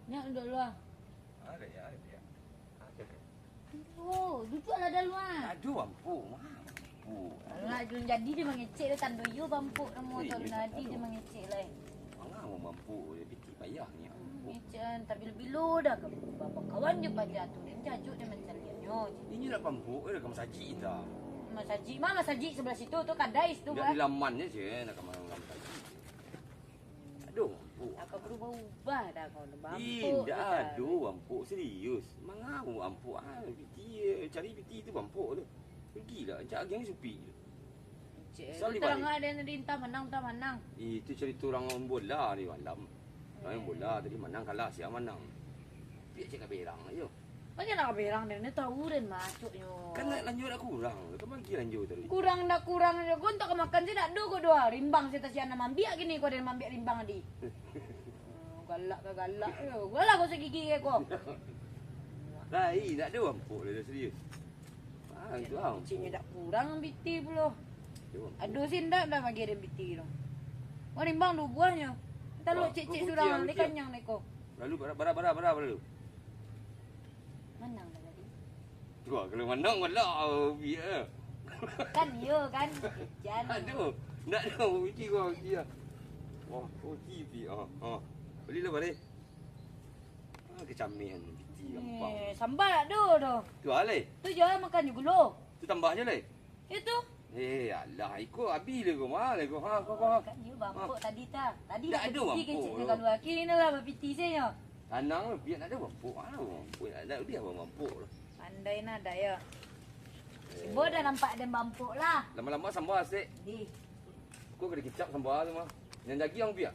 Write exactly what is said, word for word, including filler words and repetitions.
Nyak duduk luar. Ada ya, ada ya. Ada. Oh, duduklah dalam luar. Aduh, ampuk, mah. Ampuk. Alah, belum jadi dia mangecek tu, tando iyo bampuk namo tu, tadi dia mangecek lah. Alah, mau bampuk, dia piti payah ni. Ngecek, tapi bilo-bilo dah ke bakawan je paja tu. Dia jajuk dia mancaliaknyo je. Inyo nak bampuk, dia ka masajik dah. Masajik, mah masajik sebelah situ tu, kadai situ. Nak di laman je, nak ka masajik. Aduh, bampuk. Aka berubah-ubah dah kau tu, bampuk. Indak ado bampuk, serius. Mangau bampuk, ah, piti, cari piti tu bampuk tu. Pergilah, cak agiang supi tu. Cek, terang ada yang tadi, entah menang, entah menang. Itu cerita orang main bola ni malam. Orang main bola tadi menang kalah, siapa menang. Piak cek ka berang aja. Banyak nak berang dia ni, tahu dan masuknya. Kan nak lanjut nak kurang, kan bagi lanjut tadi. Kurang nak kurang je, kau tak makan je nak do kau dua. Rimbang saya tak siap nak mambiak gini, kau ada mambiak rimbang tadi. Oh, galak ke galak je. Gua lah gosok gigi ke kau. Lai, nak do bampuk dia serius. Ah, itu ah. Cik nyedak kurang piti pulo. Aduh, sih ndak dah bagi ada piti tu. Wah, rimbang dua buahnyo. Entah lo cek-cek surang, ni kanyang ni ko. Lalu bara bara bara bara lalu. Manang dah tadi. Tu ah, kalau manang malah biar. Kan iyo kan. Jan. Aduh, ndak ada piti ko piti ah. Wah, piti pi ah. Ah. Belilah bare. Ah, kecamehan piti gampang. Eh, sambal ado tu. Tu ah, lai. Tu je makan je gulo. Tu tambah je, lai. Itu. Eh, alah, iko habis le ko, mah le ko. Ha, ko, ko. Kan dia bampuk tadi ta. Tadi nak ada piti bampuk kecil tu. Kalau aki ni lah bapiti saja. Tanang lu, biar nak ada bampuk. Ah, bampuk nak ada dia bampuk lah. Pandai nah dak ya. Sibo dah nampak ada bampuk lah. Lama-lama sambal sek. Di. Kau kena kicap sambal tu mah. Yang daging yang biar.